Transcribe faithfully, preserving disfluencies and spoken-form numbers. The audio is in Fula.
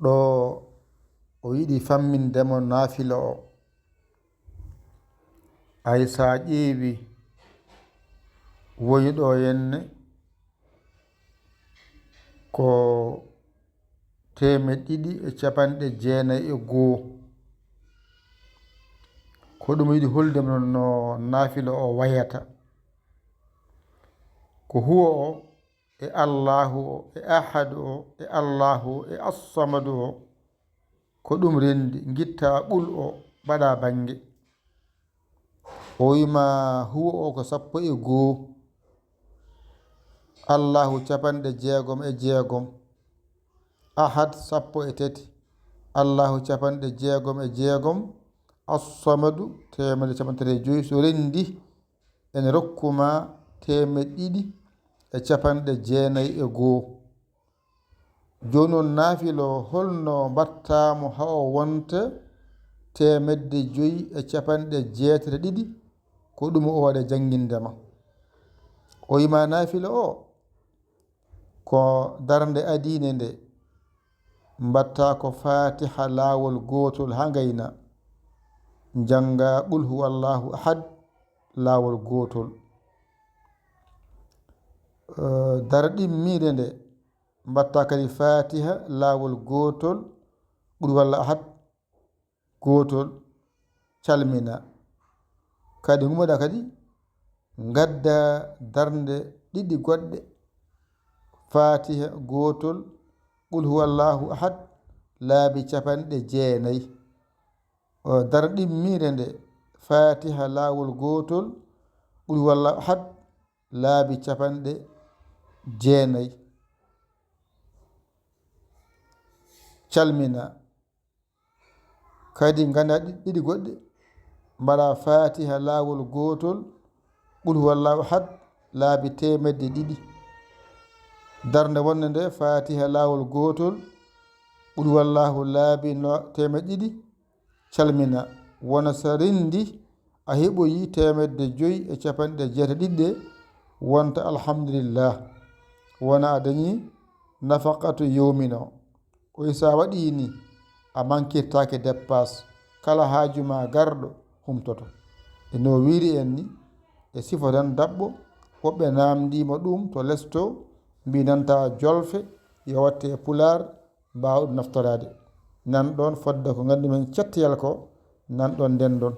Ɗo o yiɗi famminde mo naafila o. Ay, so a ƴeewi woni ɗo henne, ko teemeɗɗe ɗiɗi e capanɗe jeenayi e goo. Ko ɗum yiɗi holde mo no naafila o wayata. Ko huwa o, e Allaahu o, e Ahadu o, e Allaahu o, e Assamadu o, ko ɗum renndi, ngitta ɓul o, mbaɗa bannge. O wiima huwa o ko sappo e goo, Allaahu capanɗe jeegom e jeegom, Ahad sappo e tati, Allaahu capanɗe jeegom e jeegom, Assamadu teemedde capanɗe tati e joyi. So renndi, ene rokku ma teemeɗɗe ɗiɗi e capanɗe jeenayi e goo. Jooni noon, naafila o, holno mbaɗtaa mo haa o wonta teemedde joyi e capanɗe jeetati e ɗiɗi? Ko ɗum o waɗa jannginde ma. O wiima naafila o, ko darnde adiinde nde, mbaɗtaa ko Faatiha laawol gootol haa ngayna, njannga Qul huwallaahu ahad laawol gootol. Eh, darɗimmiire nde, mbaɗtaa kadi Faatiha laawol gootol, Qul huwallaahu ahad gootol, calmina. Kadi ngumoɗaa kadi, ngaddaa darnde ɗiɗi goɗɗe, Faatiha gootol, Qul huwallaahu ahad, laabi capanɗe jeenayi. O darɗimmiire nde, Faatiha laawol gootol, Qul huwallaahu ahad, laabi capanɗe jeenayi. Calmina. Kadi ngaddaa ɗi-, ɗiɗi goɗɗe, mbaɗaa Faatiha laawol gootol, Qul huwallaahu ahad, laabi teemedde ɗiɗi. Darnde wonnde nde, Faatiha laawol gootol, Qul huwallaahu laabi no-, teemedde ɗiɗi, calmina. Wona so renndi a heɓoyi teemedde joyi e capanɗe jeetati ɗiɗi ɗe, wonta alhamdulillah. Wona a dañi nafaqatu yowmin o. O wiyi so a waɗii ni, a mankirtaake deppaas. Kala haaju ma garɗo humtoto. E no wiiri en ni, e sifo tan daɓɓo, woɓɓe naamndii mo ɗum to les to, mbii nanta jolfe, yo watte e pulaar, mbaawa ɗum naftoraade. Nan ɗoon fodde ko nganndu men cetteyal ko, nan ɗoon nden ɗoon.